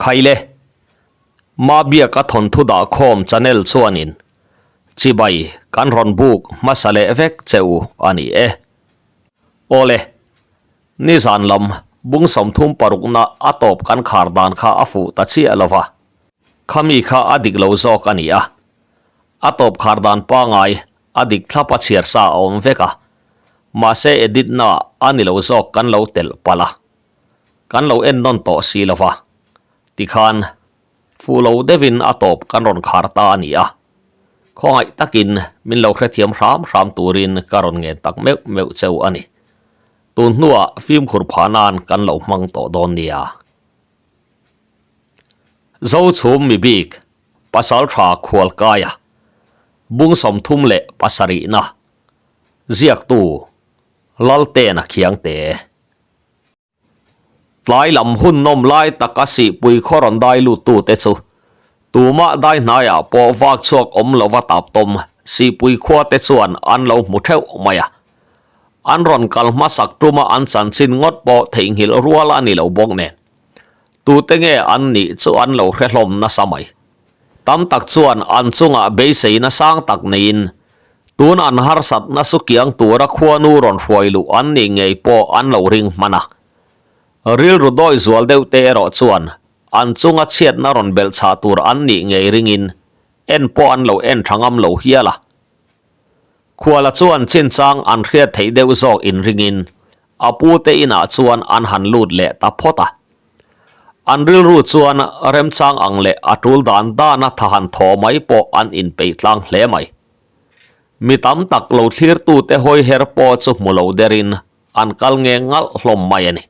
Khaile, Mabiaka thawnthu dahkhawm channel chuanin chibai kan rawn buk hmasa leh vek che u a ni e. Awle, nizan lam bung 36 na a tawp kan khar dan kha a fuh ta chiah lo va, khami kha a dik lo zawk a ni a. A tawp khar dan pangai a dik thlap a chhiar sa a awm vek a, mahse edit na a ni lo zawk kan lo telh palh a. Kan lo en nawn tawh si lo va, tikhan fuh lo deuhin a tawp kan rawn khar ta a ni a. Khawngaih takin min lo hrethiam hram hram turin ka rawn ngen tak meuh meuh cheu a ni. Tun hnuah fimkhur phah nan kan lo hmang tawh dawn nia. Zochhum mi bik Pasaltha Khualkaia bung 37 na ziaktu Laltena Khiangte. Tlai lam hun nawm lai taka sihpui khaw rawn dai luttute chu tumah dai hnaiah pawh vak chhuak awm lova tap tawm sihpui khuate chuan an lo hmu theuh mai a. An rawn kal hmasak tuma an chanchin ngawt pawh theihnghilh rual a ni lo bawk nen. Tute nge an nih chu an lo hre hlawm nasa mai. Tam tak chuan an chungah beiseina sang tak neiin Tun an harsatna su kiang tura khuanu rawn hruai luh an nih ngei pawh an lo ring hman a. Rilru dawi zual deuh te erawh chuan an chunga chhiatna rawn belh chhah tur an nih ngei ringin en pawh an lo en tha ngam lo hial a. Khuala chuan chinchang an hriat theih deuh zawk inringin a pute inah chuan an han lut leh ta phawt a. An rilru chuan remchang ang leh a tul dan dana tha han thaw mai pawh an inpeih tlang hle mai. Mi tam tak lo thlirtute hawi her pawh chu hmu lo derin an kal nge ngalh hlawm mai a ni.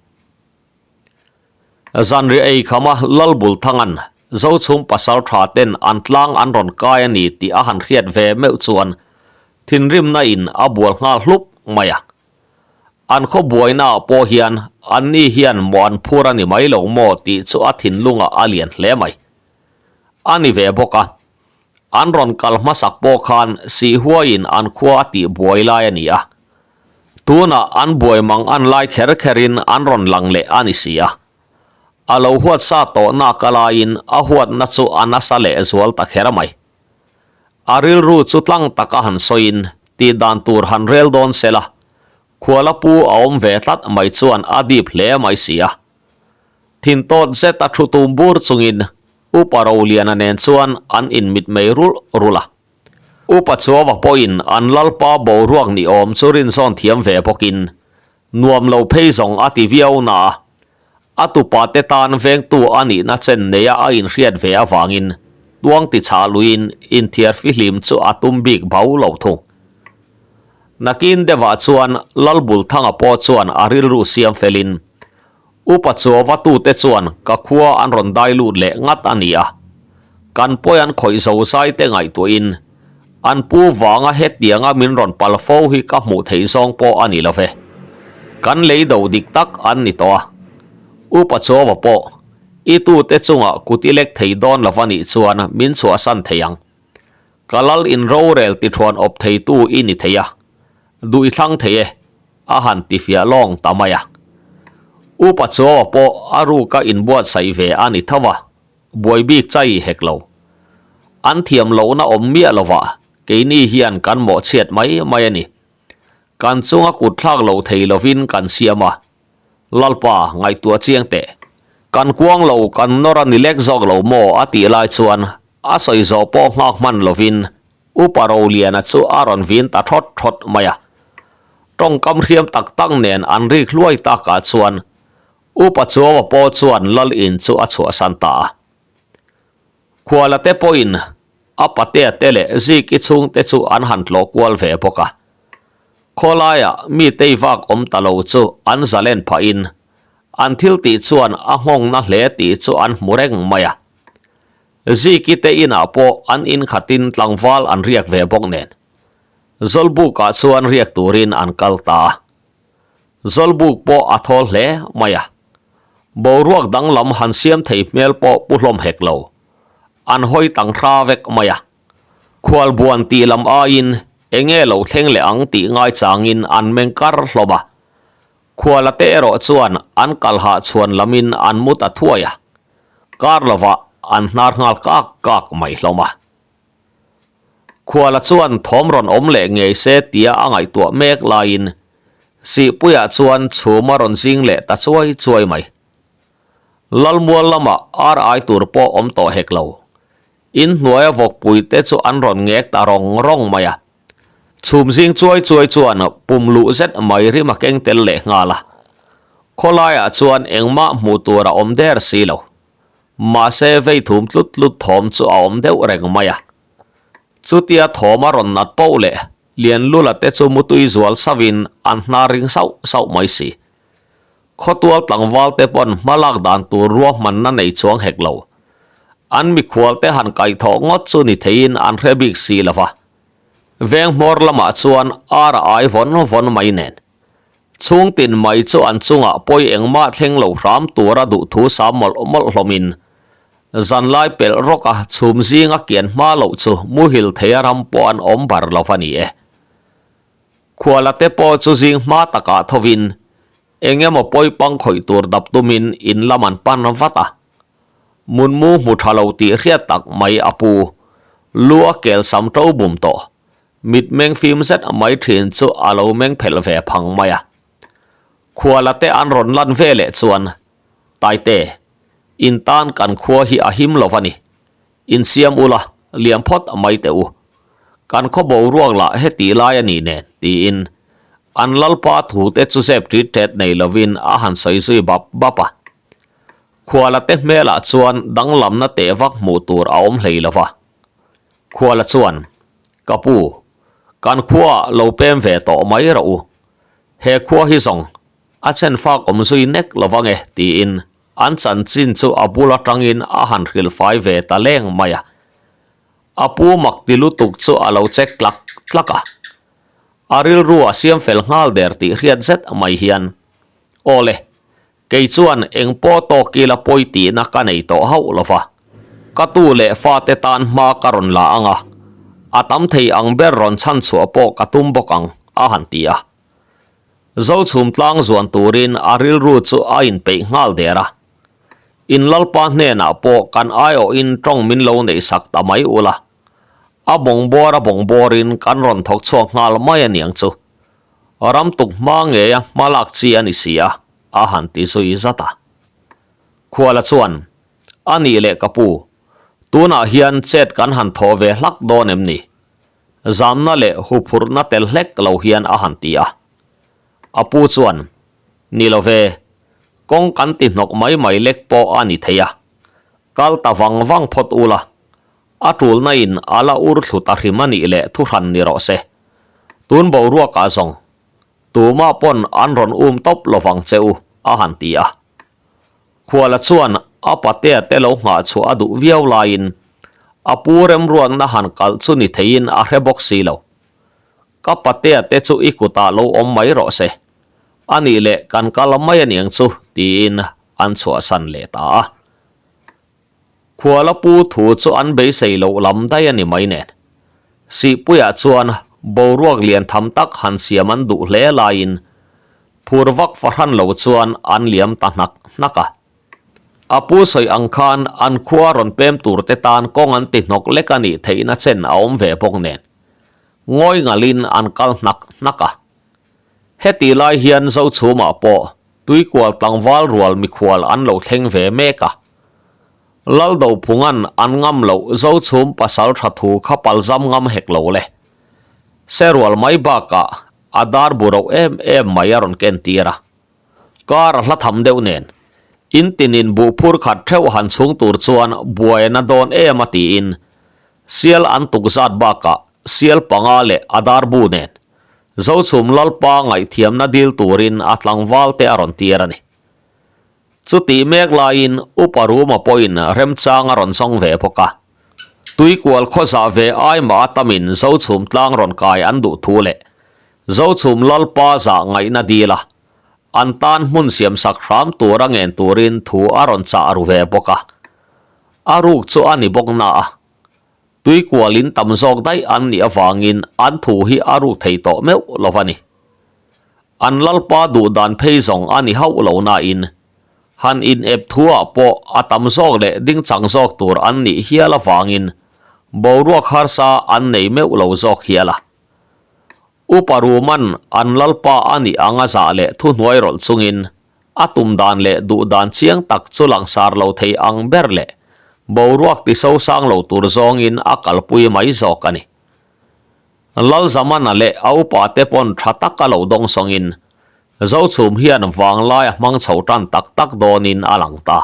Zanri ei khama Lalbulthanga'n Zochhum pasal tha ten an tlang an rawn kai a ni tih a han hriat ve meuh chuan thinrimna in a bual nghal hlup mai a. An khaw buainaah pawh hian anni hian maw an phur a ni mai lo maw tih chu a thinlungah a lian hle mai. A ni ve bawk a. An rawn kal hmasak pawh khan Sihhuaiin an khua a tih buai lai a ni a. Tunah an buai mang an lai kher kherin an rawn lang leh a ni si a. A lo huat sa tawh nak a laiin a huatna chu a nasa leh zual ta kher mai. A rilru chu tlang taka han sawiin tih dan tur han rel dawn se la, khuala pu a awm ve tlat mai chuan a dip hle mai si a. Thin tawt zet a thu tum bur chungin Upa Roliana nen chuan an inmit mei rulh rulh a. Upa Chuava pawhin an lalpa boruak ni awm chu rinzawn thiam ve bawkin nuam lo phei zawng a ti viau na a, A tupa te tan vengtu a nihna chen neia a inhriat ve avangin tuang tichhah luiin inthiar fihlim chu a tum bik bau lo thung. Nakin deuhah chuan Lalbulthanga pawh chuan a rilru siam felin, Upa Chuava tute chuan ka khua an rawn dai lut leh ngat a ni a, kan pawi an khawih zo zai te ngaihtuahin an pu vanga hetianga min rawn pal fo hi ka hmuh theih zawng pawh a ni lo ve. Kan lei do dik tak an ni tawh a. Upa Chuava pawh, i tute chungah kut i lek thei dawn lo va nih chuan min chhuahsan thei ang. Ka lal in rorel ti thuan awp theitu i ni thei a, duh i thlang thei e, a han ti fiah lawng ta mai a. Upa Chuava pawh a ruka inbuatsaih ve a ni tho a. Buai bik chai hek lo. An thiam lohna awm miah lovah keini hian kan mawhchhiat mai mai a ni. Kan chunga kut thlak lo thei lovin kan siam a. Lalpa, ngaihtuah chiang teh. Kan kuang lo, kan nawr a ni lek zawk lo maw a tih lai chuan a sawi zawh pawh nghak hman lovin Upa Roliana chu a rawn vin ta thawt thawt mai a. Tawngkam hriam tak tak nen an rik hluai takah chuan Upa Chuaua pawh chuan lal in chu a chhuahsan ta a. Khuala te pawhin a patea te leh Ziki chhungte chu an han tlawh kual ve bawk a. Khawlaiah mi tei vak awm ta lo chu an zalen phahin an thil tih chuan a nghawngna hle tih chu an hmu reng mai a. Ziki te inah pawh an inkhatin tlangval an riak ve bawk nen Zawlbukah chuan riak turin an kal ta a. Zawlbuk pawh a thawl hle mai a, boruak danglam han siam thei hmel pawh pu hlawm hek lo, an hawi tang hra vek mai a. Khualbuan tih lam aiin enge lo thleng leh ang tih ngaichangin an meng kar hlawm a, khuala te erawh chuan an kalhah chhuan lamin an mu ta thuai a. Kar lovah an hnar nghal kak kak mai hlawm a. Khuala chuan thawm rawn awm leh ngei se tia a ngaihtuah mek laiin Sihpuiah chuan chhum a rawn zing leh ta chuai chuai mai. Lalmual lamah ar ai tur pawh awm tawh hek lo. In hnuaia vawkpui te chu an rawn ngek ta rawng rawng mai a. Chhum zing chuai chuai chuan pum luh zet mai rim a keng tel leh nghal a. Khawlaiah chuan engmah hmuh tur a awm der si lo. Mahse vei thum tlut tlut thawm chu a awm deuh reng mai a. Chutia thawm a rawn nat poh leh Lianlula te chu mutui zual sauhin an hnar ring sauh sauh mai si. Khawtual tlangval te pawn hmalak dan tur ruahmanna nei chuang hek lo. An mikhual te han kaihthawh ngawt chu ni theiin an hre bik si lo va. Veng hmawr lamah chuan ar a ai vawn vawn mai nen. Chhung tin mai chu an chungah pawi engmah thleng lo hram tura duhthu sam mawlh mawlh hlawmin zanlai pelh rawka chhum zinga kian hma loh chu muhil theia ram pawh an awm bar lo va ni e. Khuala te pawh chu zing hma takah thovin eng emaw pawi pang khawih tur dap tumin in lam an pan vat a. Munmu hmu tha lo tih hriat tak mai a pu. Lu a kel sam to bum tawh. Mitmeng fim zet mai thin chu a lo meng phelh ve phang mai a. Khuala te an rawn lan ve leh chuan, Taite, in tan kan khua hi a him lo va ni. Insiam ula, liam phawt mai teh u. Kan khaw boruak lah heti lai a nih nen, tiin an lalpa thu te chu zep ṭit ṭet nei lovin a han sawi zui bap bap a. Khuala te hmelah chuan danglamna teh vak hmuh tur a awm hlei lo va. Khuala chuan, Ka pu, kan khuaah lo pem ve tawh mai rawh u. He khua hi zawng a chen fak awm zui nek lo vang e, tiin an chanchin chu a bul atangin a han hrilh fai ve ta leng mai a. A pu mak ti lutuk chu a lo check tlak tlak a. A rilru a siam fel nghal der tih hriat zet mai hian, Aw le, Kei chuan eng pawh tawk ila pawi tihna ka nei tawh hauh lo va, ka tu leh fate tan hma ka rawn la ang a, a tam thei ang ber rawn chhan chhuah pawh ka tum bawk ang, a han ti a. Zochhum tlang zuan turin a rilru chu a inpeih nghal der a. In Lalpa hnenah pawh kan aiawhin tawng min lo neihsak ta mai ula, a bawngbawr a bawngbawrin kan rawn thawk chhuak nghal mai a niang chu. Ram tuk hma ngeia hma lak chi a ni si a, a han ti zui zat a. Khuala chuan, A nih leh ka pu, tunah hian chet kan han thawh ve hlak dawn em ni? Zamna leh huphurhna tel hlek lo hian a han ti a. A pu chuan, Ni lo ve, kawng kan ti hnawk mai mai lek pawh a ni thei a. Kal ta vang vang phawt ula, a tulna in a la ur thlu ta hrim a nih leh thuhran ni rawh se. Tun boruakah zawng, tumah pawn an rawn um tawp lovang che u, a han ti a. Khuala chuan a patea te lo nghah chhuah a duh viau laiin a pu remruatna han kalh chu ni theiin a hre bawk si lo. Ka patea te chu i kutah lo awm mai rawh se, a nih leh kan kal mai aniang chu, tiin an chhuahsan leh ta a. Khuala pu thu chu an beisei loh lam daih a ni mai nen. Sihpuiah chuan boruak lian tham tak han siam an duh hle laiin phur vak fahran lo chuan an liam ta hnak hnak a. A pu sawi ang khan an khua rawn pem tur te tan kawng an ti hnawk lek a nih theihna chen a awm ve bawk nen ngawi ngalin an kal hnak hnak a. Heti lai hian Zochhumah pawh tuikual tlangval rual mikhual an lo thleng ve mek a. Laldophunga'n an ngam loh Zochhum pasal tha thu kha palzam ngam hek lo le. Serual mai bakah a dar bu roh em em mai a rawn ken tir a. Kar a hla tham deuh nen, in tinin buh phur khat theuh han chhung tur chuan buai a na dawn em a tiin sial an tuk zat bakah sial panga leh a dar bu nen Zochhum Lalpa ngaihthiamna dil turin a tlangval te a rawn tir a ni. Chutih mek laiin Upa Ruma pawhin remchang a rawn zawng ve bawk a. Tuikual khawzah ve ai mah a tamin Zochhum tlang rawn kai an duh thu leh Zochhum Lalpa zah ngaihna dil a, an tan hmun siamsak hram tura ngen turin thu a rawn chah ru ve bawk a. A ruk chu a ni bawk na a, Tuikual in tam zawk daih an nih avangin an thu hi a ruk thei tawh meuh lo a ni. An Lalpa duh dan phei zawng a ni hauh lo nain, Han in ep thu ah pawh a tam zawk leh dingchang zawk tur an nih hial avangin boruak harsa an nei meuh lo zawk hial a. Upa Ruman an lalpa a nih anga zah leh thuhnuai rawlh chungin a tum dan leh duh dan chiang tak chu langsar lo thei ang ber leh boruak ti sosang lo tur zawngin a kalpui mai zawk a ni. Lalzamana leh a upate pawn tha taka lo dawng sawngin Zochhum hian vanglai a hmang chho tan tak tak dawnin a lang ta.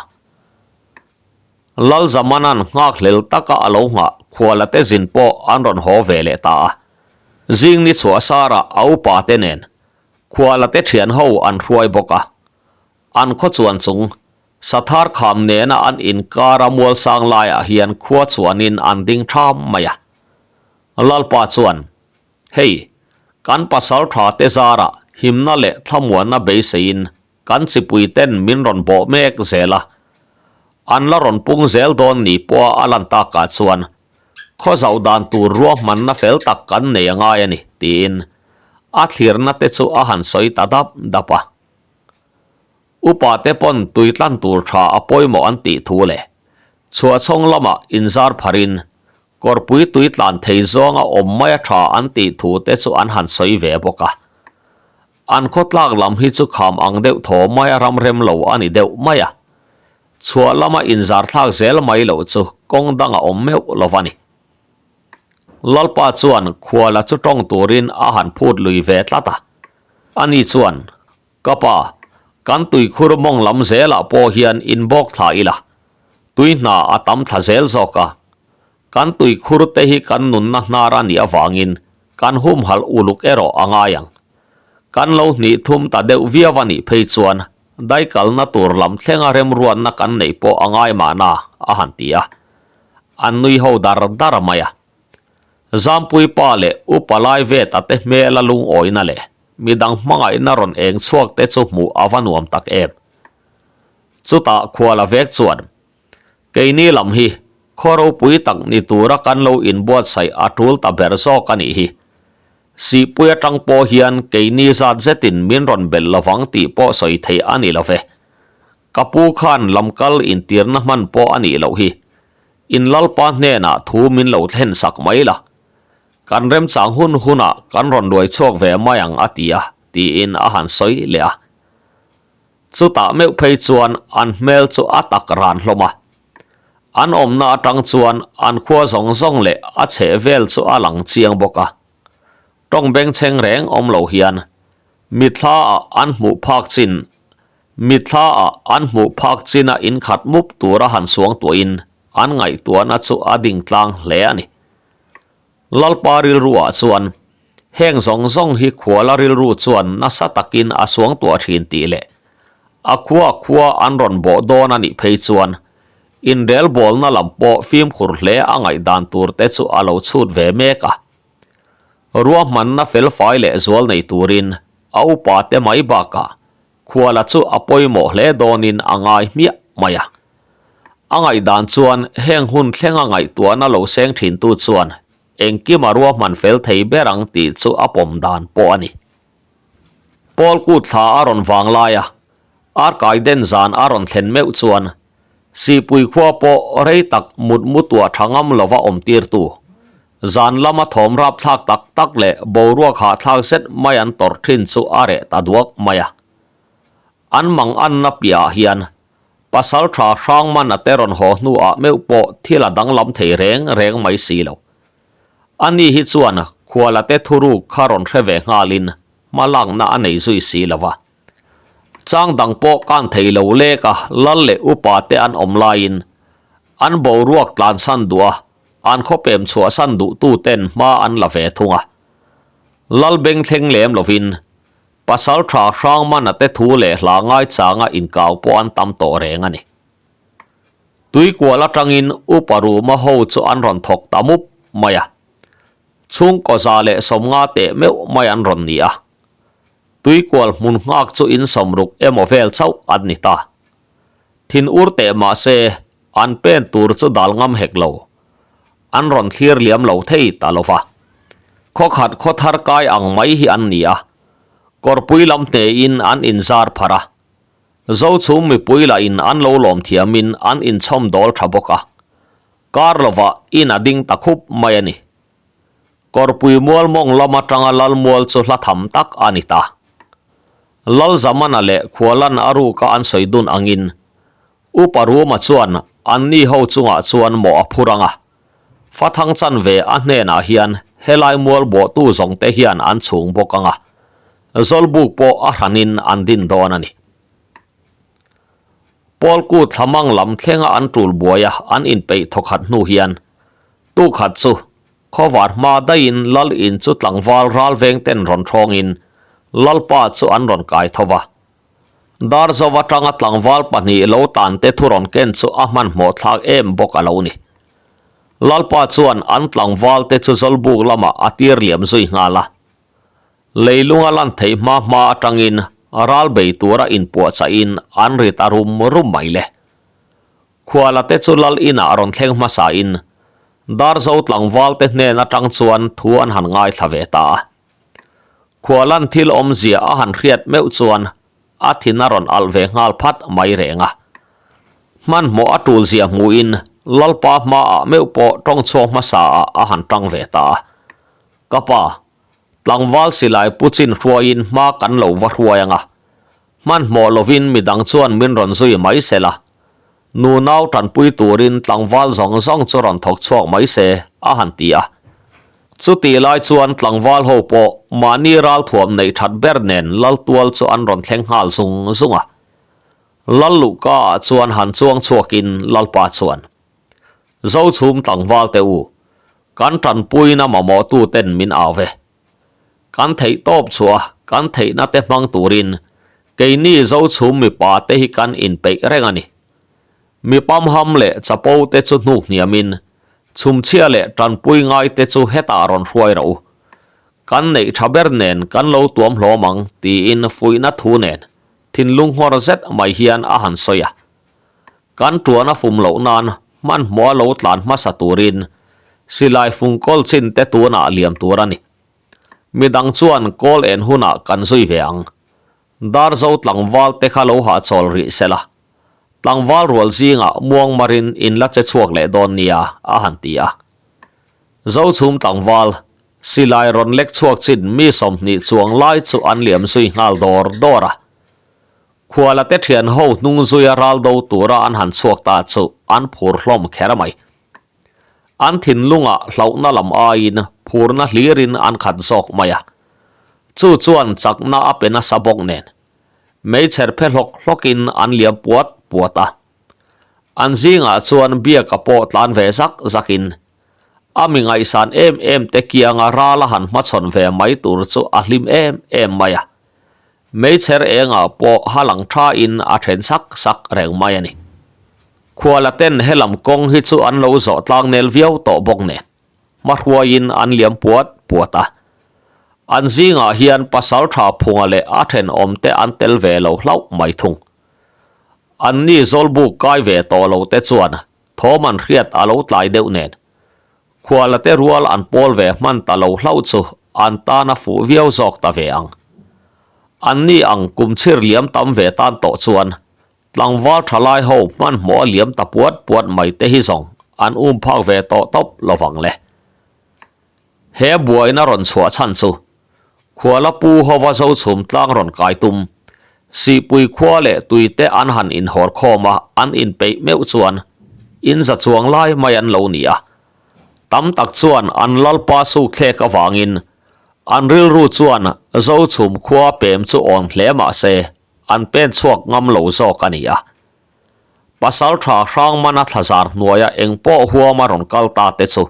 Lalzamana'n nghakhlel taka a lo nghah khualate zin pawh an rawn haw ve leh ta a. Zing ni chhuah sarah a upate nen khualate thian ho an hruai bawk a. An khaw chuan chung Sathar kham nena an inkara mual sang laiah hian khua chuanin an ding tham mai a. Lalpa chuan, Hei, kan pasal tha te zarah himna leh thlamuanna beiseiin kan chipui ten min rawn bawh mek zel a. An la rawn pung zel dawn ni pawha a lan takah chuan khaw zauh dan tur ruahmanna fel tak kan nei a ngai a ni, tiin a thlirna te chu a han sawi ta dap dap a. Upa te pawn tui tlan tur tha a pawimawh an tih thu leh chhuahchhawng lamah inzar pharin kawrpui tui tlan thei zawnga awm mai a tha an tih thu te chu an han sawi ve bawk a. An khawtlak lam hi chu kham ang deuh thaw mai a ram rem lo a ni deuh mai a. Chhuah lama inzar thlak zel mai loh chu kawng dang a awm meuh lo va ni. Lalpa chuan khuala chu tawng turin a han phut lui ve tlat a. Ani chuan Ka pa, kan tuikhur mawng lam zelah pawh hian inbawk thla ila, tui hna a tam thla zel zawk a. Kan tuikhur te hi kan nunna hnar a nih avangin kan humhalh uluk erawh a ngai ang. Kan lo hnih thum ta deuh viau a nih phei chuan daikalna tur lam thlenga remruatna kan neih pawh a ngai mahna, a han ti a. An nui ho dar dar mai a. Zampui pa leh upa lai vet a te hmela lungawina leh Midang hmangaihna rawn eng chhuak te chu hmuh a va nuam tak em. Chutah khuala vek chuan, Keini lam hi khaw ropui tak ni tura kan lo inbuatsaih a tul ta ber zawk a nih hi. Sihpui atang pawh hian keini zat zetin min rawn belh lovang tih pawh sawi theih a ni lo ve. Ka pu khan lamkal intirna hman pawh a nih loh hi. In Lalpa hnenah thu min lo thlen sak mai la. Kan remchang hun hunah kan rawn luai chhuak ve mai ang a ti a, tiin a han sawi leh a. Chutah meuh phei chuan an hmel chu a tak ran hlawm a. An awmna atang chuan an khua zawng zawng leh a chheh vel chu a lang chiang bawk a. Tawng bengchheng reng awm lo hian mitthla ah an hmuh phak chin mitthla ah an hmuh phak china inkhat mup tura han suang tuahin an ngaihtuahna chu a ding tlang hle a ni. Lalpa rilruah chuan heng zawng zawng hi khuala rilru chuan nasa takin a suangtuah thin tih leh a khua khua an rawn bawh dawn a nih phei chuan inrelbawlna lam pawh fimkhur hle a ngaihdan tur te chu a lo chhut ve mek a. Ruahmanna felfai leh zual nei turin a upa te mai bakah Khuala chu a pawimawh hle dawnin a ngai hmiah mai a. A ngaihdan chuan heng hun thlenga ngaihtuahna lo seng thintu chuan engkima ruahman fel thei ber ang tih chu a pawm dan pawh a ni. Paul kut thla a rawn vang lai a, Arkaiden zan a rawn thlen meuh chuan Sihpui khua pawh rei tak mut mu tuah tha ngam lova awm tirtu, zan lama thawm rapthlak tak tak leh boruak hahthlak zet mai an tawrh thin chu a reh ta duak mai a. An mang anna piahah hian pasal tha hrang man a te rawn haw hnuah meuh pawh thil a danglam thei reng reng mai si lo. Ani hi chuan khuala te thuruk kha rawn hre ve nghalin hma lakna a nei zui si lo va. Chang dang pawh kan thei lo lek a, lal leh upa te an awm laiin an boruak tlansan duh a, an khawpem chhuahsan duhtu ten hma an la ve thung a. Lal beng thleng lem lovin pasal tha hrang mana te thu leh hla ngaichanga inkau pawh an tam tawh reng a ni. Tuikual atangin upa Ruma ho chu an rawn thawk ta mup mai a, chhungkaw 150 teh meuh mai an rawn ni a. Tuikual hmun nghak chu in sawmruk emaw vel chauh an ni ta. Thin ur teh mah se, an pen tur chu dal ngam hek lo. An rawn thlir liam lo thei ta lo va. Khawkhat khaw thar kai ang mai hi an ni a, kawrpui lam hnehin an inzar pharh a. Zochhum mipui lah in an lo lawm thiam in an inchhawm dawl tha bawk a. Kar lovah in a ding ta khup mai a ni. Kawrpui mual mawng lam atanga lal mual chu hla tham tak a ni ta. Lal Zamana leh Khualan a ruka an sawi dun angin Upa Ruma chuan anni ho chungah chuan mawh a phur ang a. Fathang chanve a hnenah hian helai mual bawhtu zawng te hian an chhung bawk ang a, Zawlbuk pawh a hranin an din dawn a ni. Pawlku thlamang lam thlenga an tul buai a an inpeih thawkhat hnu hian tukhat chu khawvar hma daihin lal in chu tlangval ralveng ten rawn thawngin Lalpa chu an rawn kai tho va. Darzo atanga tlangval pahnih lo tan te thu rawn ken chu a hmanhmawh thlak em bawk a lo ni. Lalpa chuan an tlangval te chu Zawlbuk lamah a tir liam zui nghal a. Leilunga lan theih hma hma atangin ral bei tura inpuahchah-in an ri ta rum rum mai le. Khuala te chu lal inah rawn thleng hmasain Darzo tlangval te hnen atang chuan thu an han ngaithla ve ta a. Khualan thil awmzia a han hriat meuh chuan a thin a rawn alh ve nghal phat mai reng a. Hmanhmawh a tul zia hmuhin Lalpa hmaah meuh pawh tawng chhuak hmasaah a han tang ve ta a. Ka pa, tlangval silai pu chin hruaiin hma kan lo va hruai ang a. Hmanhmawh lovin midang chuan min rawn zui mai se la. Nunau tanpui turin tlangval zawng zawng chu rawn thawk chhuak mai se, a han ti a. Chutih lai chuan tlangval ho pawh mahni ralthuam neih that ber nen Laltual chu an rawn thleng nghal zung zung a. Lal luhka ah chuan han chuang chhuakin Lalpa chuan, Zochhum tlangval te u, kan tanpuina mamawhtu ten min au ve. Kan theih tawp chhuah a, kan theihna te hmang turin keini Zochhum mipa te hi kan inpeih reng a ni. Mi pamham leh chapo te chu hnuk hniamin chhumchhia leh tanpui ngai te chu hetah rawn hruai rawh u. Kan neih tha ber nen kan lo tuam hlawm ang tiin fuihna thu nen thinlung nghawr zet mai hian a han sawi a. Kan tuan a fum loh nan hmanhmawh a lo tlan hmasa turin silai fung kawl chin te tunah liam tur a ni. Midang chuan kawl en hunah kan zui ve ang. Darzo tlangval te kha lo hahchawl rih se la. Tlangval rual zingah muang marin in la che chhuak leh dawn nia, a han ti a. Zochhum tlangval, silai rawn lek chhuak chin mi 20 chuang lai chu an liam zui nghal dawr dawr a. Khuala te thian ho hnung zuia ral do tura an han chhuak ta chu an phur hlawm kher mai. An thinlungah hlauhna lam aiin phurna hlirin an khat zawk mai a. Chu chuan chakna a pe nasa bawk nen meichher phe hlawk hlawkin an liam puat puat a. An zingah chuan biaka pawh tlan ve zak zakin a mi ngaihsan em em te kianga ral a han hmachhawn ve mai tur chu a hlim em em mai a. Meichher engah pawh ha lang thain a then sak sak reng mai a ni. Khuala ten helam kawng hi chu an lo zawh tlang nel viau tawh bawk nen, hmahruaiin an liam puat puat a. An zingah hian pasal tha phunga leh a thenawmte an tel ve lo hlauh mai thung. Anni zawlbuk kai ve tawh lo te chuan thawm an hriat a lo tlai deuh nen, Khuala te rual an pawl ve hman ta lo hlauh chu an tan a fuh viau zawk ta ve ang. Anni ang kum chhir liam tam ve tan tawh chuan tlangval thalai ho hmanhmawh a liam ta puat puat mai te hi zawng an um phak ve tawh tawp lovang le. He buaina rawn chhuah chhan chu Khuala pu hova Zochhum tlang rawn kai tum, Sihpui khua leh tui te an han inhawr khawm a, an inpeih meuh chuan in za chuang lai mai an lo ni a. Tam tak chuan an lalpa sukthlek avangin an rilru chuan Zochhum khua pem chu awn hle mah se an pen chhuak ngam lo zawk a ni a. Pasaltha Hrangmana thlazar hnuaia engpawh huama rawn kal ta te chu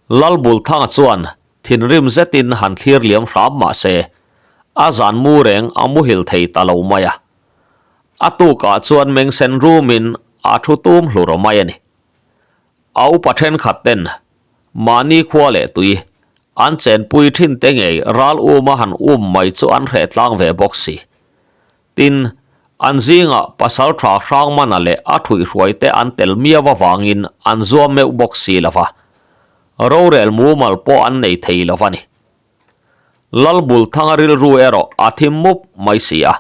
Lalbulthanga chuan Thinrim zetin han thlir liam hram mah se, a zan mu reng a muhil thei ta lo mai a. A tukah chuan mengsen rumin a thu tum hlur mai a ni. A upa thenkhat ten mahni khua leh tui an chenpui thin te ngei ral uma han um mai chu an hreh tlang ve bawk si. Tin, an zingah pasal tha Hrangmana leh a thuihhruai te an tel miau avangin an zuam meuh bawk si lo va, rorel mumal pawh an nei thei lo va ni. Lalbulthanga rilru erawh a thim mup mai si a.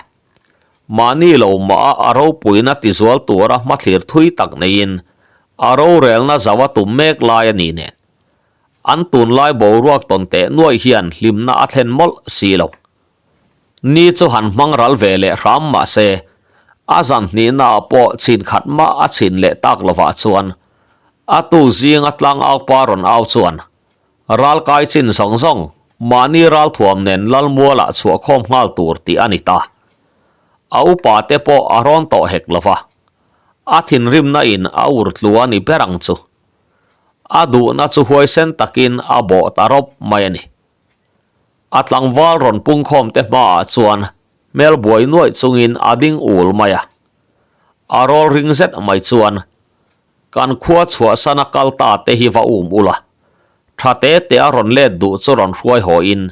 Mahni lo mah a a ropuina tizual tura hmathlir thui tak neiin a rorelna zau a tum mek lai a ni nen. An tunlai boruak tawn teh nuaih hian hlimna a thlen mawlh si lo. Ni chu han hmang ral ve leh hram mah se, a zan hnihnaah pawh chhin khat mah a chhin leh tak lovah chuan a tu zinga tlangaupa rawn au chuan ral kai chin zawng zawng mahni ralthuam nen Lalmualah chhuahkhawm nghal tur tih a ni ta. A upa te pawh a rawn tawh hek lova, a thinrimna in a ur tlu a ni ber ang chu. A duhna chu huaisen takin a bawh ta rawp mai a ni. A tlangval rawn pungkhawm te hmaah chuan hmel buai nuaih chungin a ding ul mai a. A rawl ring zet mai chuan, Kan khua chhuahsan a kal ta te hi va um ula. Tha te te a rawn let duh chu rawn hruai haw in,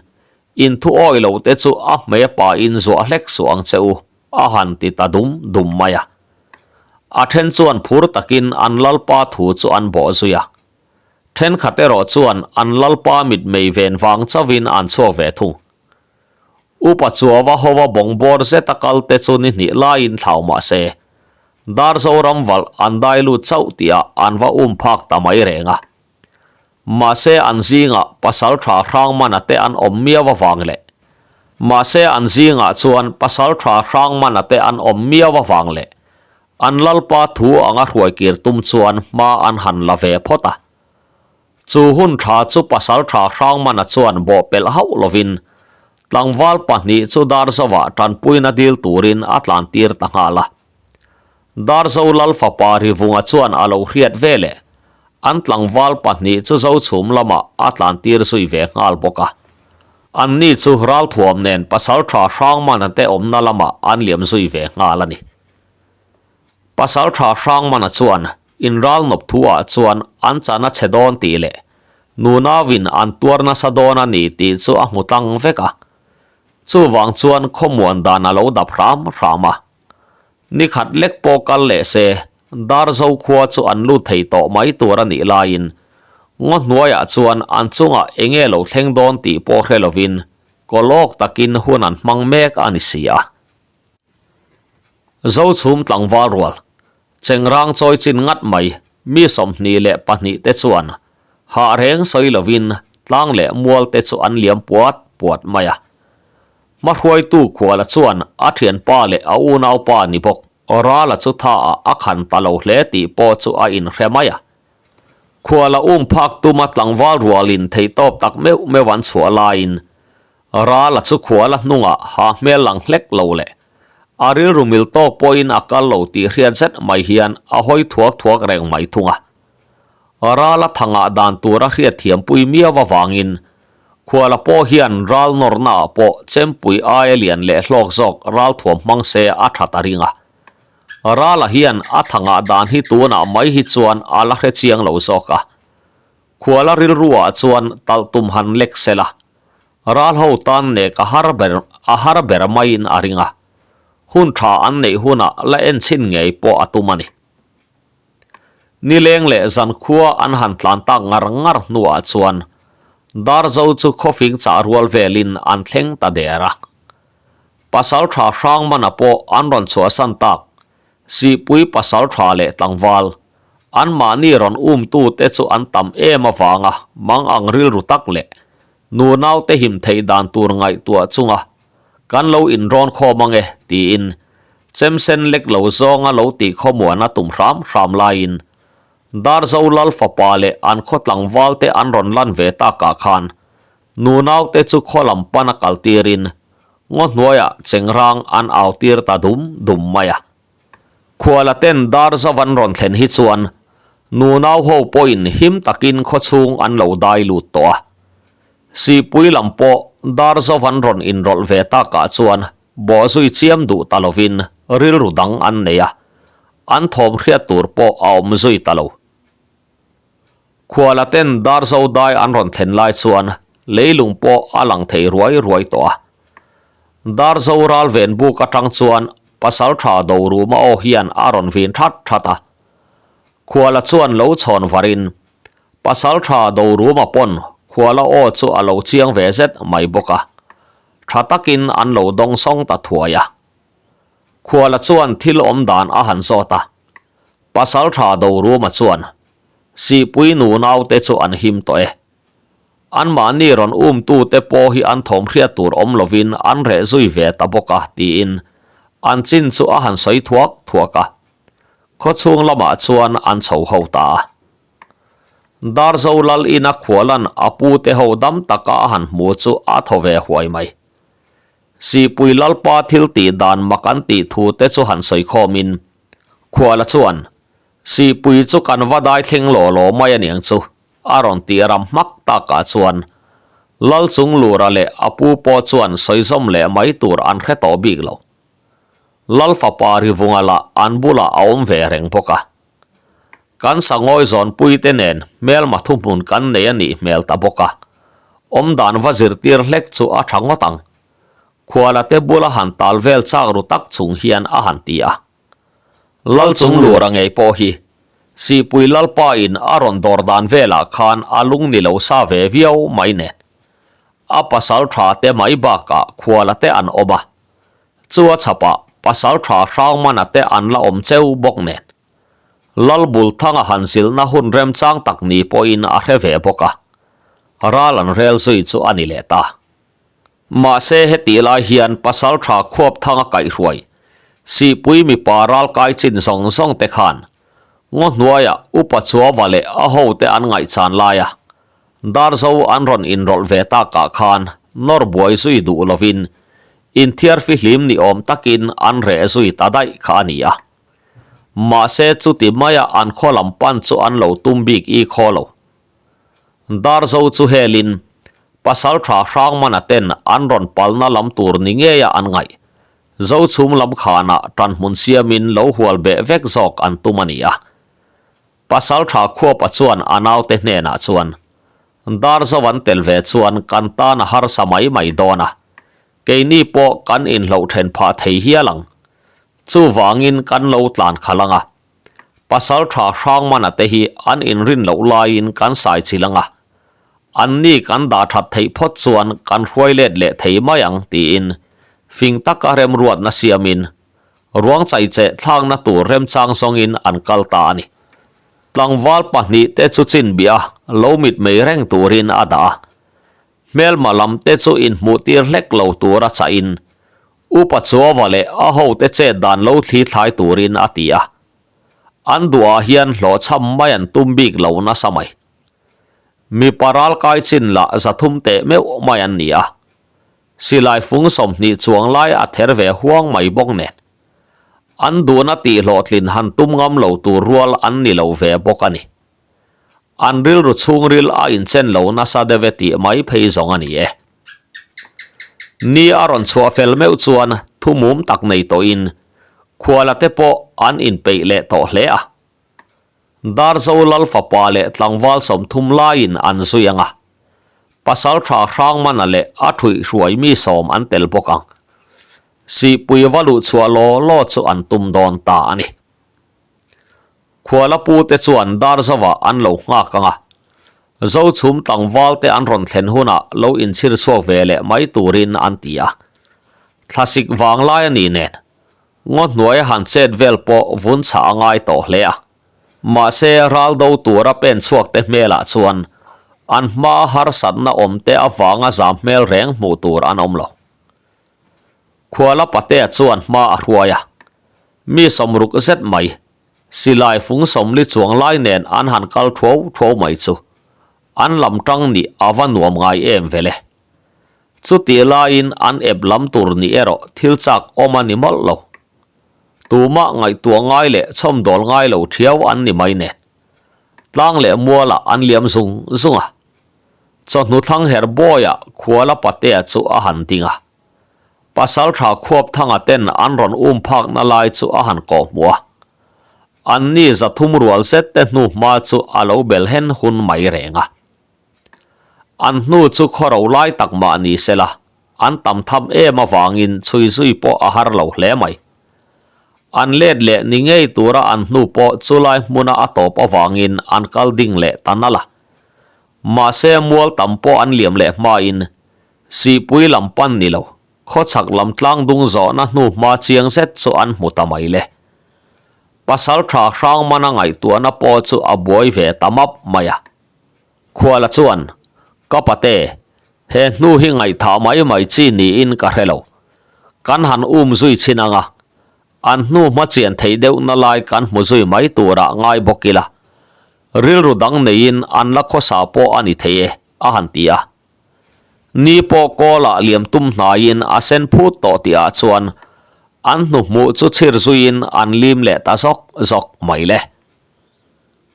in thu awi lo te chu a hmei a pa in zuah hlek suh ang che u, a han ti ta dum dum mai a. A then chuan phur takin an lalpa thu chu an bawh zui a. Thenkhat erawh chuan an lalpa mitmei ven vang chauhin an chhuak ve thung. Upa Chuava hova bawngbawr zeta kal te chu ni hnih laiin thlau mah se, Darzoram valh an dai lut chauh tihah an va um phak ta mai reng a. Mahse an zingah pasal tha Hrangmana te an awm miau avang leh Mahse an zingah chuan pasal tha Hrangmana te an awm miau avang leh An lalpa thu anga hruai kir tum chuan hma an han la ve phawt a. Chu hun tha chu pasaltha Hrangmana chuan bawhpelh hauh lovin tlangval pahnih chu Darzovah tanpuina dil turin a tlantir ta nghal a. Darzo lal fapa Rivunga chuan a lo hriat ve leh an tlangval pahnih chu Zochhum lamah a tlantir zui ve nghal bawk a. Anni chu ralthuam nen pasaltha Hrangmana te awmna lamah an liam zui ve nghal a ni. Pasal tha Hrangmana chuan inral nawp thu ah chuan an chan a chhe dawn tih leh nunauin an tuar nasa dawn a ni tih chu a hmu tlang vek a. Chuvang chuan khawmuan dan a lo dap hram hram a. Nikhat lek pawh kal leh se Darzo khua chu an lut thei tawh mai tur a nih laiin ngaw hnuaiah chuan an chungah enge lo thleng dawn tih pawh hre lovin kawlawk takin hun an hmang mek a ni si a. Zochhum tlangval rual, Chengrang chawi chin ngat mai mi 22 te chuan hah reng sawi lovin tlang leh mual te chu an liam puat puat mai a. Hmahruaitu Khuala chuan a thianpa leh a unaupa ni bawk Rala chu tha ah a khan ta lo hle tih pawh chu a inhre mai a. Khuala um phak tuma tlangval rualin theihtawp tak meuh meuh an chhuah laiin Rala chu khuala hnungah ha hmel lang hlek lo leh a rilru mil tawk pawhin a kal lo tih hriat zet mai hian a hawi thuak thuak reng mai thung a. Rala thangah dan tur a hriat thiampui miau avangin khuala pawh hian ral nawrnaah pawh chempui aia lian leh hlawk zawk ral thuam hmang se a tha ta ring a. Rala hian a thangah dan hi tunah mai hi chuan a la hre chiang lo zawk a. Khuala rilruah chuan talh tum han lek sela Ral ho tan nek a har ber a har ber maiin a ring a, hun tha an neih hunah la en chhin ngei pawh a tum a ni. Nileng leh zankhua an han tlan tak ngar ngar hnuah chuan Darzo chu khawfing chah rual velin an thleng ta der a. Pasal tha Hrangmana pawh an rawn chhuahsan tak Sihpui pasal tha leh tlangval, anmahni rawn umtute chu an tam em avanga mang ang rilru tak leh nunaute him theih dan tur ngaihtuah chunga kan lo inrawn khawm ange tiin chemsen lek lo zawnga lo tih khawmuan a tum hram hram laiin Darzo Lal fapa leh an khaw tlangvalte an rawn lan ve takah khan nunaute chu khaw lam pana kaltirin Ngaw hnuaiah chengrang an au tir ta dum dum mai a. Khuala ten dar zauh an rawn thlen hi chuan nunau ho pawhin him takin khawchhung an lo dai lut tawh a. Sihpui lam pawh dar zauh an rawn inrawlh ve takah chuan bawhzui chiam duh ta lovin rilru dang an nei a, an thawm hriat tur pawh a awm zui ta lo. Khuala ten Darzo dai an rawn thlen lai chuan leilung pawh a lang thei ruai ruai tawh a. Darzo ral ven buk atang chuan Pasaltha Doruma aw hian a rawn vin that that a. Khuala chuan lo chhawn varin Pasaltha Doruma pawn Khuala aw chu a lo chiang ve zet mai bawk a. Tha takin an lo dawng sawng ta thuai a. Khuala chuan thil awm dan a han zawt a, Pasaltha Doruma chuan, Sihpui nunaute chu an him tawh e. Anmahni rawn umtute pawh hi an thawm hriat tur awm lovin an reh zui ve ta bawk a, tiin an chin chu a han sawi thuak thuak a. Khawchhung lamah chuan an chho ho ta a. Darzo lal ina khualan a pute ho dam taka a han hmu chu a thaw ve huai mai. Sihpui lalpa thil tih dan mak an tih thu te chu han sawi khawmin Khuala chuan, Sihpui chu kan va dai thleng law law mai aniang chu, a rawn tih ram hmak takah chuan Lal Chunglura leh a pu pawh chuan sawi zawm leh mai tur an hre tawh bik lo. Lal fapa Rivunga lah an bulah a awm ve reng bawk a. Kan sangawi zawnpuite nen hmelma thuhmun kan nei a nih hmel ta bawk a, awmdan va zirtir hlek chu a tha ngawt ang. Khuala te bula han tal vel chak ru tak chung hian a han ti a. Lal Chunglura ngei pawh hi Sihpui Lalpa in a rawn dawr dan velah khan a lung ni lo sa ve viau mai nen. A pasal tha te mai bakah khuala te an awm a, chu a chhapah pasal tha Hrangmana te an la awm cheu bawk nen. Lal Bulthanga han zilhna hun remchang tak ni pawhin a hre ve bawk a, ral an rel zui chu a ni leh ta. Mahse hetih lai hian Pasaltha Khuapthanga kaihhruai, Sihpui mipa ralkai chin zawng zawng te khan ngaw hnuaia Upa Chuava leh a hote an ngaihchan laia Darzo an rawn inrawlh ve takah khan nawr buai zui duh lovin inthiar fihlim ni awm takin an reh zui ta daih kha a ni a. Mahse chuti maia an khaw lam pan chu an lo tum bik i khaw lo. Darzo chu helin Pasaltha Hrangmana ten an rawn palna lam tur ni ngeia an ngaih. Zochhum lam khanah tanhmun siamin lo hual beh vek zawk an tum a ni a. Pasaltha Khuapa chuan a naute hnenah chuan, Darzo an tel ve chuan kan tan a harsa mai mai dawn a, keini pawh kan inhloh then phah thei hial ang. Chuvangin kan lo tlan khalh ang a. Pasaltha Hrangmana te hi an inrin loh laiin kan sai chil ang a, anni kan dah that theih phawt chuan kan hruai let leh thei mai ang tiin fing taka remruatna siamin ruang chaicheh thlakna tur remchang zawngin an kal ta a ni. Tlangval pahnihte chu chinbia lo mitmei reng turin a dah a, hmelma lamte chu inhmuhtir hlek lo tura chahin Upa Chuava leh a hote chet dan lo thli thlai turin a ti a. An duhah hian hlawhchham mai an tum bik lo nasa mai. Mipa ralkai chin lah zathum teh meuh mai an ni a. Silai fung 20 chuang lai a ther ve huang mai bawk nen. An duhna tihhlawhtlin han tum ngam lo tur rual an ni lo ve bawk a ni. An rilru chhungril a inchen lo nasa deuh e tih mai phei zawng a ni e. Ni a rawn chhuah fel meuh chuan thumum tak nei tawhin khuala te pawh an inpeih leh tawh hle a. Darzo Lal fapa leh tlangval 30 laiin an zui ang a, Pasaltha Hrangmana leh a thuihhruai mi sawm an tel bawk ang. Sihpui va luh chhuah law law chu an tum dawn ta a ni. Khuala pute chuan Darzova an lo nghak ang a, Zochhum tlangvalte an rawn thlen hunah lo inchhir chhuak ve leh mai turin an ti a. Thlasik vanglai a ni nen, ngaw hnuaia han chet vel pawh vun chhah a ngai tawh hle a. Mahse, ral do tura pen chhuakte hmelah chuan an hmaa harsatna awmte avanga zam hmel reng hmuh tur an awm lo. Khuala patea chuan hma a hruai a, Mi 60 zet mai, silai fung 40 chuang lai nen an han kal thuau thuau mai chu an lam tang nih a va nuam ngai em vele. Chutih laiin an ep lam tur nih erawh thil chak awm a ni mawlh lo. Tumah ngaihtuah ngai leh chhawmdawl ngai lo thiau an ni mai nen. Tlang leh mualah an liam zung zung a. Chawhnu thlang her bawiah Khuala Patea chu a han ding a. Pasaltha Khuapthanga ten an rawn um phakna lai chu a han kawh hmuh a. Anni 300 rual zet te hnu hma chu a lo bel hen hun mai reng a. An hnu chu khawro lai tak mah ni sela, an tam tham em avangin chhui zui pawh a har lo hle mai. An let leh ni ngei tura an hnu pawh chulai hmuna a tawp avangin an kal ding leh ta nalh a. Mahse mual tam pawh an liam leh hmain Sihpui lam pan ni lo. Khawchhak lam tlangdung zawhna hnu hma chiang zet chu an hmu ta mai le. Pasaltha Hrangmana ngaihtuahna pawh chu a buai ve ta map mai a. Khuala chuan, Ka pate, he hnu hi ngaihthah mai mai chi niin ka hre lo. Kan han um zui chhin ang a, an hnu hma chian theih deuhna lai kan hmu zui mai turah ngai bawk ila. Rilru dang neiin an la khawsa pawh a ni thei e, a han ti a. Ni pawh kawlah liam tum hnaiin a sen phut tawh tihah chuan an hnuhmuh chu chhir zuiin an lim leh ta zawk zawk mai le.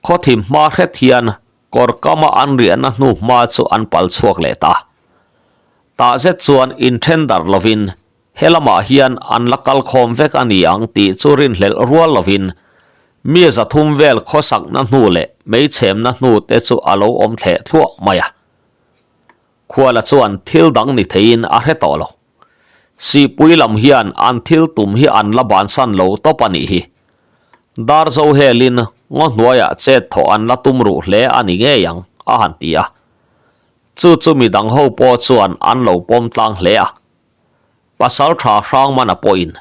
Khawthim hma hret hian kawr kama an riahna hnu hma chu an pal chhuak leh ta. Tah zet chuan inthen darh lovin he lamah hian an la kal khawm vek a ni ang tih chu rinhlelh rual lovin mi 300 vel khawsakna hnu leh meichhemna hnu te chu a lo awm thleh thluah mai a. Khuala chuan thil dang ni theiin a hre tawh lo. Sihpui lam hian an thil tum hi an la bansan lo tawp a nih hi. Darzo helin ngaw hnuaiah chet thawh an la tum ruh hle a ni ngei ang, a han ti a. Chu chu midang ho pawh chuan an lo pawm tlang hle a. Pasal tha Hrangmana pawhin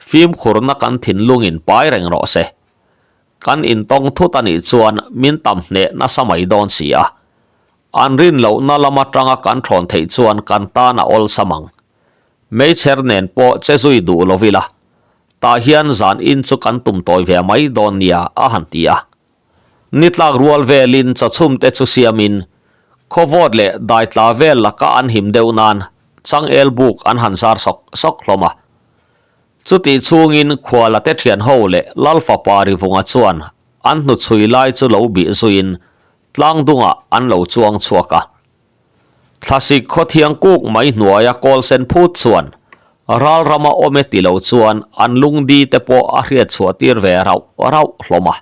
fimkhurna kan thinlungin pai reng rawh se. Kan intawng thut a nih chuan min tam hneh nasa mai dawn si a. An rin lohna lam atanga kan thawn theih chuan kan tan a awlsam ang. Meichher nen pawh che zui duh lo ila, tah hian zan in chu kan tum tawi ve mai dawn nia a han ti a. Ni tlak rual velin chawchhum te chu siamin khawvawt leh daitla vel laka an him deuh nan changel buk an han zar sawk sawk hlawm a. Chutih chhungin Khuala te thian ho leh Lal fapa Rivunga chuan an hnuchhui lai chu lo bih zuiin tlang dungah an lo chuang chhuak a. Thlasik khawthiang kuk mai hnuaia kawl sen phut chuan ral rama awm e ti lo chuan an lungdi te pawh a hriat chhuah tir ve rauh rauh hlawm a.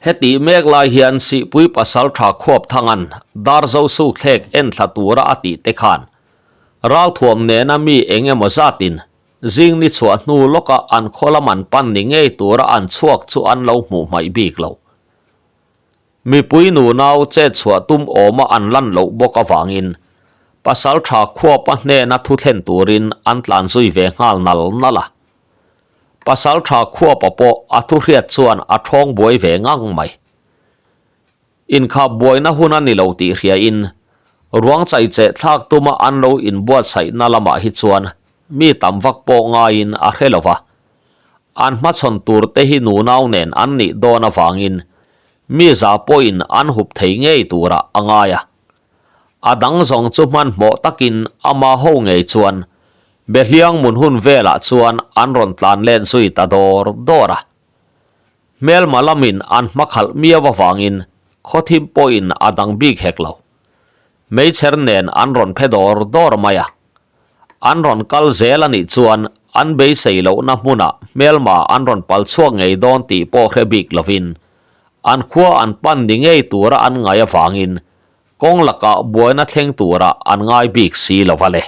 Hetih mek lai hian Sihpui Pasaltha Khuapthanga'n Darzo Suthlek enthla tura a tih te khan ralthuam nena mi eng emaw zatin zing ni chhuah hnu lawka an khaw lam an pan ni ngei tura an chhuak chu an lo hmuh hmaih bik lo. Mipui nunau chet chhuah tum awma an lan loh bawk avangin Pasaltha Khuapa hnena thu thlen turin an tlan zui ve nghal nal nal a. Pasaltha Khuapa pawh a thu hriat chuan a thawng buai ve ngang mai. Inkhap buaina hun a ni lo tih hriain ruang chaicheh thlak tuma an lo inbuatsaihna lamah hi chuan mi tam vak pawh ngaiin a hre lo va. An hmachhawn tur te hi nunau nen an nih dawn avangin mi za pawhin an hup thei ngei turah a ngai a. A dang zawng chu hmanhmawh takin ama ho ngei chuan Behliang mun hun velah chuan an rawn tlan let zui ta dawr dawr a. Hmelma lamin an hmakhalh miau avangin khawthim pawhin a dang bik hek lo. Meichher nen an rawn phe dawr dawr mai a. An rawn kal zel a nih chuan an beisei lohna hmunah hmelma an rawn pal chhuak ngei dawn tih pawh hre bik lovin an khua an pan ni ngei tura an ngai avangin kawng lakah buaina thleng turah an ngai bik si lo va le.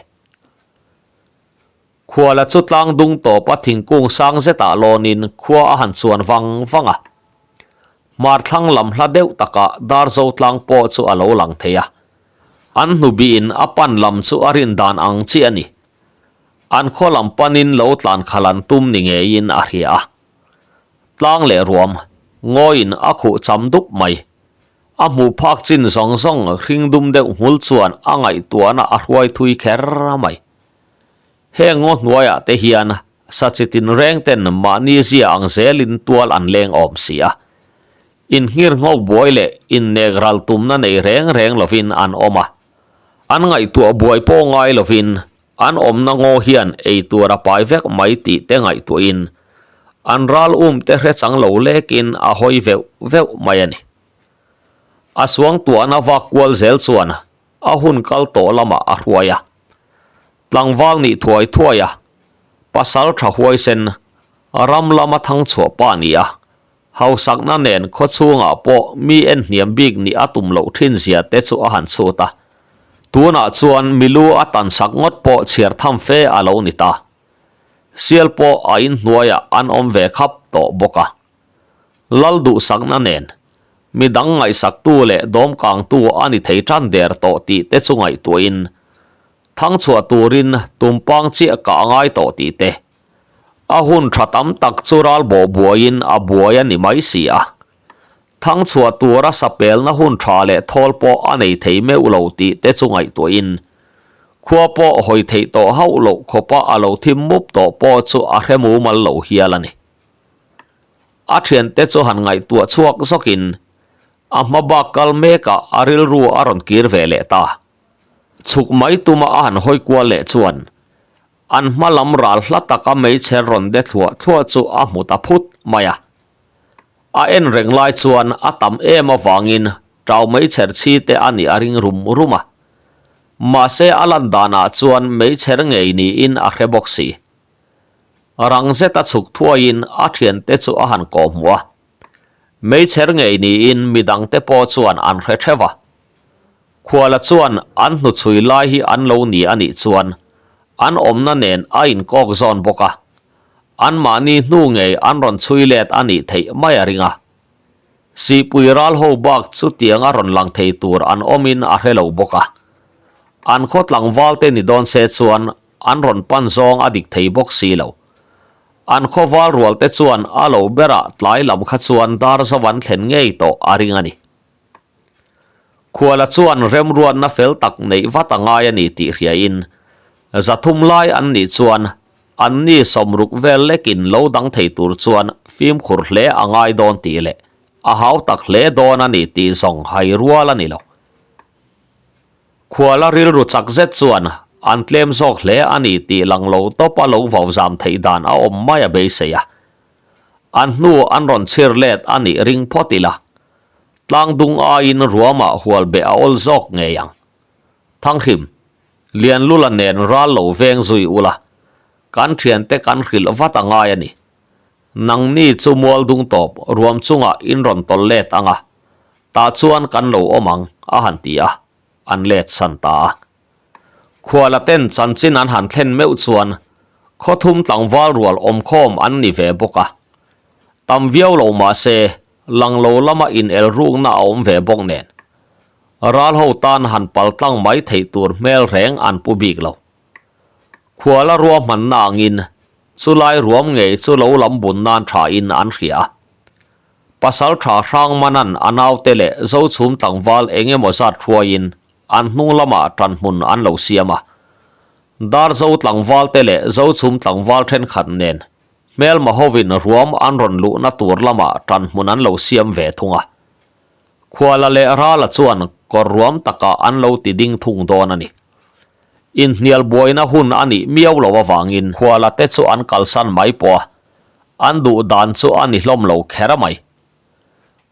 Khuala chu tlang dung tawpa thingkung sang zetah lawnin khua a han chuan vang vang a. Hmar thlang lam hla deuh takah Darzo tlang pawh chu a lo lang thei a. An hnubiin a pan lam chu a rin dan ang chiah a ni. An khaw lam panin lo tlan khalh an tum ni ngeiin a hria a. Tlang leh ruam, ngawiin a khuh cham dup mai. A hmuh phak chin zawng zawng hring dum deuh nghul chuan a ngaihtuahna a hruai thui kher mai. Heng ngaw hnuaiah te hian sa chi tinreng ten mahni zia ang zelin tual an leng awm si a. Inhngir ngho buai leh innek ral tumna nei reng reng lovin an awm a. An ngaihtuah buai pawh ngai lovin an awmna ngaw hian ei tur a pai vek mai tih te ngaihtuahin an ral um te hre chang lo lekin a hawi veuh veuh mai a ni. A suangtuahna vak kual zel chuan a hun kal tawh lamah a hruai a. Tlangval nih thuai thuai a, pasal tha huaisen ram lama thang chhuah pa ni a, hausakna nen khaw chhungah pawh mi en hniam bik nih a tum loh thin zia te chu a han chhut a. Tunah chuan milu a tan sak ngawt pawh chhiar tham fe a lo ni ta. Sial pawh a inhnuaiah an awm ve khap tawh bawk a. Lal duhsakna nen, mi dang ngaihsaktu leh dawmkangtu a ni thei tan der tawh tih te chu ngaihtuahin, Thangchhuah turin tumpang chiah kah a ngai tawh tih te, a hun tha tam tak chu ral bawh buaiin a buai a ni mai si a. Thangchhuah tura sapelna hun tha leh thawl pawh a nei thei meuh lo tih te chu ngaihtuahin khua pawh hawi theih tawh hauh loh khawpa a lo thim mup tawh pawh chu a hre mumal lo hial a ni. A thiante chu han ngaihtuah chhuak zawkin a hma bak kal mekah a rilru a rawn kir ve leh ta. Chhuk mai tuma a han hawi kual leh chuan an hma lam ral hla taka meichher rawn de thluah thluah chu a hmu ta phut mai a. A en reng lai chuan a tam em avangin tau meichher chhi te a nih a ring rum rum a. Mahse a lan danah chuan meichher ngei niin a hre bawk si. Rang zeta chhuk thuaiin a thiante chu a han kawhhmuh a. Meichher ngei niin midangte pawh chuan an hre theuh a. Khuala chuan an hnuchhui lai hi an lo ni a nih chuan an awmna nen a inkawk zawn bawk a, anmahni hnu ngei an rawn chhui let a nih theih mai a ring a. Sihpui ral ho bak chutiang a rawn lang thei tur an awmin a hre lo bawk a. An khaw tlangvalte ni dawn se chuan an rawn pan zawng a dik thei bawk si lo. An khaw val rualte chuan a lo berah tlai lam kha chuan dar zo an thlen ngei tawh a ring a ni. Khuala chuan remruatna fel tak neih vat a ngai a ni tih hriain, zathum lai an nih chuan anni sawmruk vel lekin lo dang thei tur chuan fimkhur hle a ngai dawn tih leh a hau tak hle dawn a ni tih zawng hai rual a ni lo. Khuala rilru chak zet chuan an tlem zawk hle a ni tih lang lo tawpa lo vau zam theih dan a awm mai a beisei a. An hnu an rawn chhir let a nih ring phawt ila, tlang dung aiin ruamah hual beh a awl zawk ngei ang. Thanghrim, Lianlula nen ral lo veng zui ula, kan thiante kan hrilh vat a ngai a ni. Nangni chu mual dung tawp ruam chungah in rawn tawlh let ang a, tah chuan kan lo awm ang, a han ti a, an let san ta a. Khuala ten chanchin an han thlen meuh chuan khawthum tlangval rual awmkhawm an ni ve bawk a. Tam viau lo mah se lang lo lama inel rukna a awm ve bawk nen ral ho tan han pal tlang mai theih tur hmel reng an pu bik lo. Khuala ruahmanna angin chulai ruam ngei chu lo lam bun nan thain an hria a. Pasal tha Hrangmanan a naute leh Zochhum tlangval eng emaw zat hruaiin an hnung lamah tanhmun an lo siam a. Darzo tlangvalte leh Zochhum tlangval thenkhat nen hmelma hovin ruam an rawn luhna tur lamah tanhmun an lo siam ve thung a. Khuala leh Rala chuan kawr ruam takah an lo ti ding thung dawn a ni. Inhnial buaina hun a nih miau lo avangin Khuala te chu an kalsan mai pawh a, an duh dan chu a ni hlawm lo kher mai.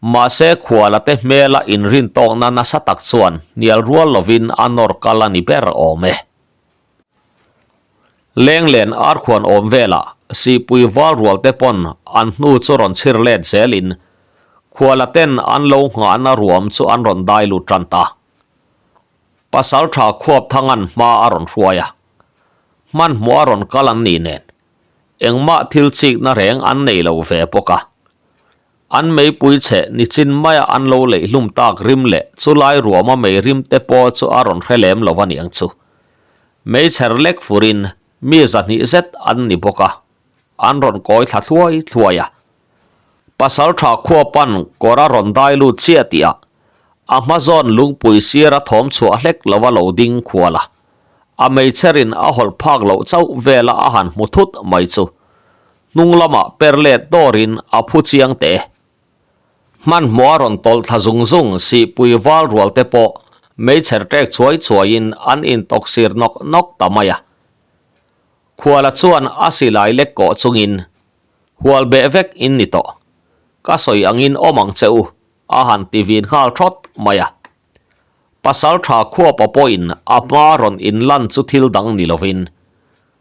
Mahse Khuala te hmela inrin tawkna nasa tak chuan hnial rual lovin a nawr kal a ni ber awm e. Lenglen arkhuan awm velah Sihpui val rual te pawn an hnu chu rawn chhir let zelin Khuala ten an lo nghahna ruam chu an rawn dai lut tan ta. Pasaltha Khuapthangan hma a rawn hruai a, hmanhmawh a rawn kal an ni nen Engmah thil chikna reng an nei lo ve bawk a. An meipui chhe nichin maia an lo leihlum tak rim leh chulai ruama mei rim te pawh chu a rawn hre lem lo a niang chu. Meichher lek furin mi zahnih zet an ni bawk a, an rawn kawi thla thluai thluai a. Pasaltha khuapan kawr a rawn dai lut chiah tih ah a hma zawn lungpui sir a thawm chhuah hlek lo a lo ding khual a. A meichherin a hawlh phak loh chauh vela a han hmu thut mai chu hnung lamah per let dawrin a phu chiang teh. Hmanhmawh a rawn tawlh thla zung zung sihpui val rual te pawh meichher ṭek chhuai chhuaiin an intawk sir nawk nawk ta mai a. Khuala chuan a silai lek kawh chungin Hual beh vek in ni tawh. Ka sawi angin awm ang che u, a han ti vin nghal thawt mai a. Pasal tha khuapa pawhin a hma rawn inlan chu thil dang ni lovin,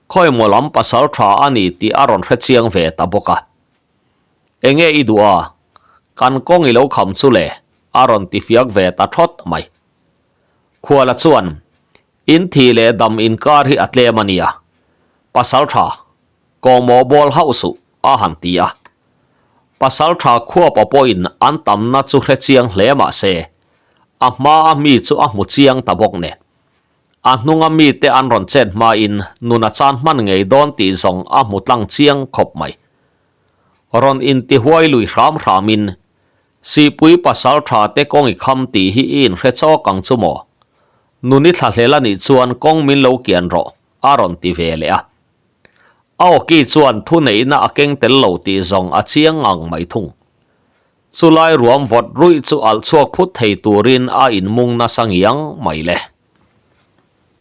khawimaw lam pasal tha a ni tih a rawn hre chiang ve ta bawk a. Enge i duh a? Kan kawng i lo kham chu le, a rawn ti fiak ve ta thawt mai. Khuala chuan, In thi leh dam inkar hi a tlem a nia, pasal tha, Kawngmawh bawl hauh suh, a han ti a. Pasaltha khuapa pawhin an tamna chu hre chiang hle mah se, a hma a mi chu a hmu chiang ta bawk nen. A hnunga mite an rawn chet hmain nun a chan hman ngei dawn tih zawng a hmu tlang chiang khawp mai. Rawn intihuai lui hram hramin, Sihpui pasal tha te kawng i kham tih hi i inhre chawk ang chu maw? Nun i thlahlel a nih chuan kawng min lo kian rawh, a rawn ti ve leh a. A awki chuan thuneihna a keng tel lo tih zawng a chiang ngang mai thung. Chulai ruam vawt ruih chu alh chhuak phut thei turin a inmung nasa ngiang mai le.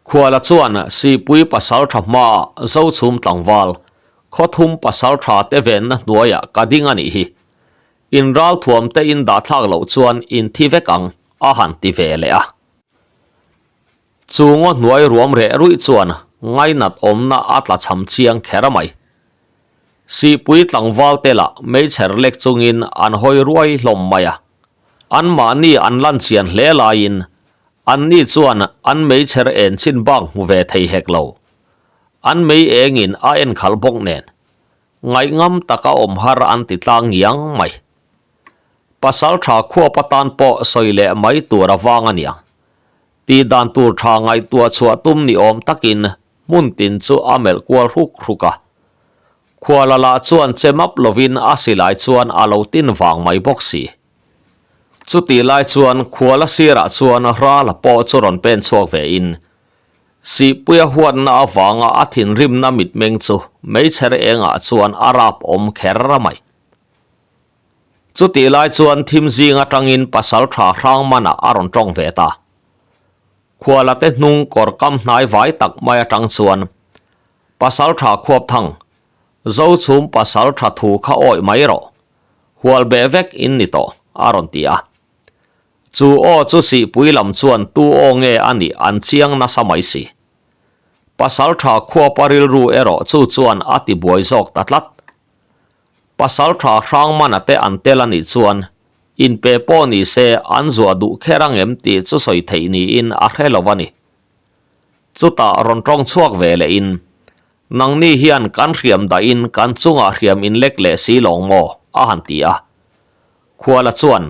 Khuala chuan Sipui pasaltha hmaah Zochhum tlangval, khawthum pasaltha te venna hnuaiah ka ding a nih hi. In ralthuam te in dahthlak loh chuan in thi vek ang, a han ti ve leh a. Chu ngaw hnuai ruam reh ruih chuan ngainat awmna a tla cham chiang kher mai. Sihpui tlangval te lah meichher lek chungin an hawi ruai hlawm mai a. Anmahni an lan chian hle laiin anni chuan an meichher en chin bak hmu ve thei hek lo. An mei engin a en khalh bawk nen ngaihngam taka awm har an ti tlang ngiang mai. Pasal tha khuap atan pawh sawi leh mai tur a vang a niang. Tih dan tur tha ngaihtuah chhuah tum ni awm takin hmun tin chu a melh kual hruk hruk a. Khuala lah chuan che map lovin a silai chuan a lo tin vang mai bawk si. Chutih lai chuan khuala sirah chuan Rala pawh chu rawn pen chhuak ve in Sihpuia huatna avanga a thinrimna mitmeng chu meichher engah chuan a rap awm kher mai. Chutih lai chuan thim zing atangin pasal tha hrang manah a rawn tawng ve ta. Khuala te hnung kawr kam hnai vai tak mai atang chuan pasal tha khuap thang, Zochhum pasal tha thu kha awih mai rawh, hual beh vek in ni tawh, a rawn ti a. Chu aw chu sihpui lam chuan tu aw nge a nih an chiang nasa mai si. Pasal tha khuapa rilru erawh chu chuan a ti buai zawk ta tlat. Pasal tha hrang mana te an tel a nih chuan inpe pawh ni se an zuah duh kher ang em tih chu sawi theih niin a hre lo a ni. Chutah rawn tawng chhuak ve leh in, Nangni hian kan hriam dah in kan chungah hriam in lek leh si lawng maw? a han ti a. Khuala chuan,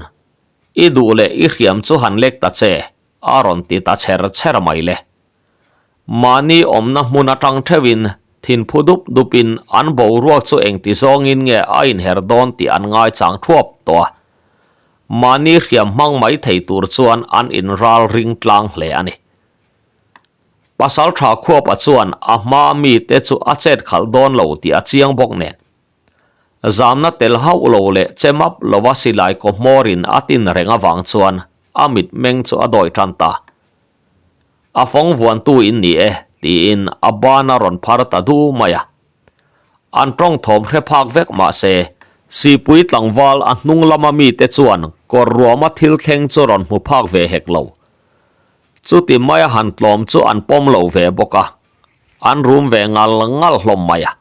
I duh leh i hriam chu han lek ta che, a rawn ti ta chher chher mai le. Mahni awmna hmun atang theuhin thinphu dup dupin an boruak chu engti zawngin nge a inher dawn tih an ngaichang thuap tawh a. Mahni hriam hmang mai thei tur chuan an inral ring tlang hle a ni. Pasal tha khuapa chuan a hmaa mite chu a chet khalh dawn lo tih a chiang bawk nen. Zamna tel hauh lo leh che map lova silai kaw hmawrin a tin reng avang chuan a mitmeng chu a dawi tan ta. A fawng vuantu in ni e, tiin a ban a rawn phar ta du mai a. An tawng thawm hre phak vek mah se, Sipui tlangval a hnung lama mite chuan kawr ruama thil thleng chu rawn hmu phak ve hek lo. Chuti maia han tlawm chu an pawm lo ve bawk a, an rum ve ngal ngal hlawm mai a.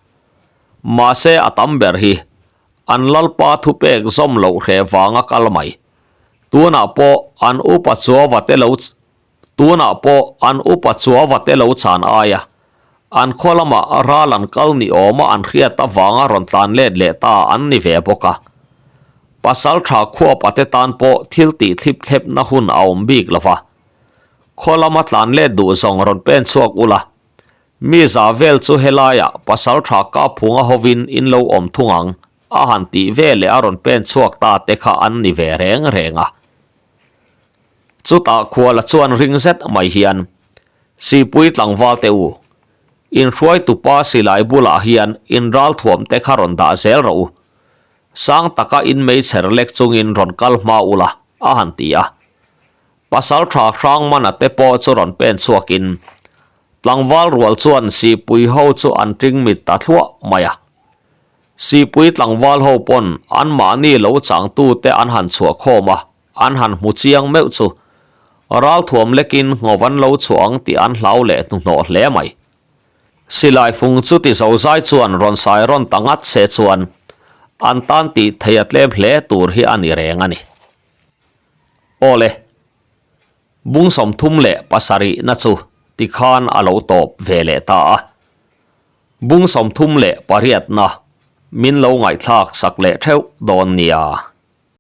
Mahse a tam ber hi an lalpa thupek zawm loh hre vanga kal mai. Tunah pawh an upa chuava te lo Tunah pawh an upa chuava te lo chan aia an khaw lamah ral an kal ni awma an hriat avanga rawn tlan let leh ta an ni ve bawk a. Pasal tha khuapa te tan pawh thil tih thlip thlepna hun a awm bik lo va. Khaw lama tlan let duh zawng rawn pen chhuak ula, mi za vel chu helaiah pasal tha Kaphunga hovin in lo awm thung ang a han tih veleh a rawn pen chhuak ta te kha an ni ve reng reng a. Chutah khuala chuan ring zet mai hian, Sipui tlangval te u, inhruaitupa silai bulah hian inralthuam te kha rawn dah zel rawh u. Sang taka inmeichher lek chungin rawn kal hma ula, a han ti a. Pasaltha Hrangmana te pawh chu rawn pen chhuakin, tlangval rual chuan Sipui ho chu an ṭing mit ta thluah mai a. Sipui tlangval ho pawn anmahni lo changtute an han chhuah khawm a, an han hmu chiang meuh chu ralthuam lekin ngho an lo chhuah ang tih an hlau leh hnuhnawh hle mai. Silai fung chu ti zozai chuan rawn sai rawn ta ngat se chuan an tan tih thei a tlem hle tur hi a ni reng a ni. Awle, bung 37 na chu tikhan a lo tawp ve leh ta a. Bung 38 na min lo ngaihthlak sak leh theuh dawn nia.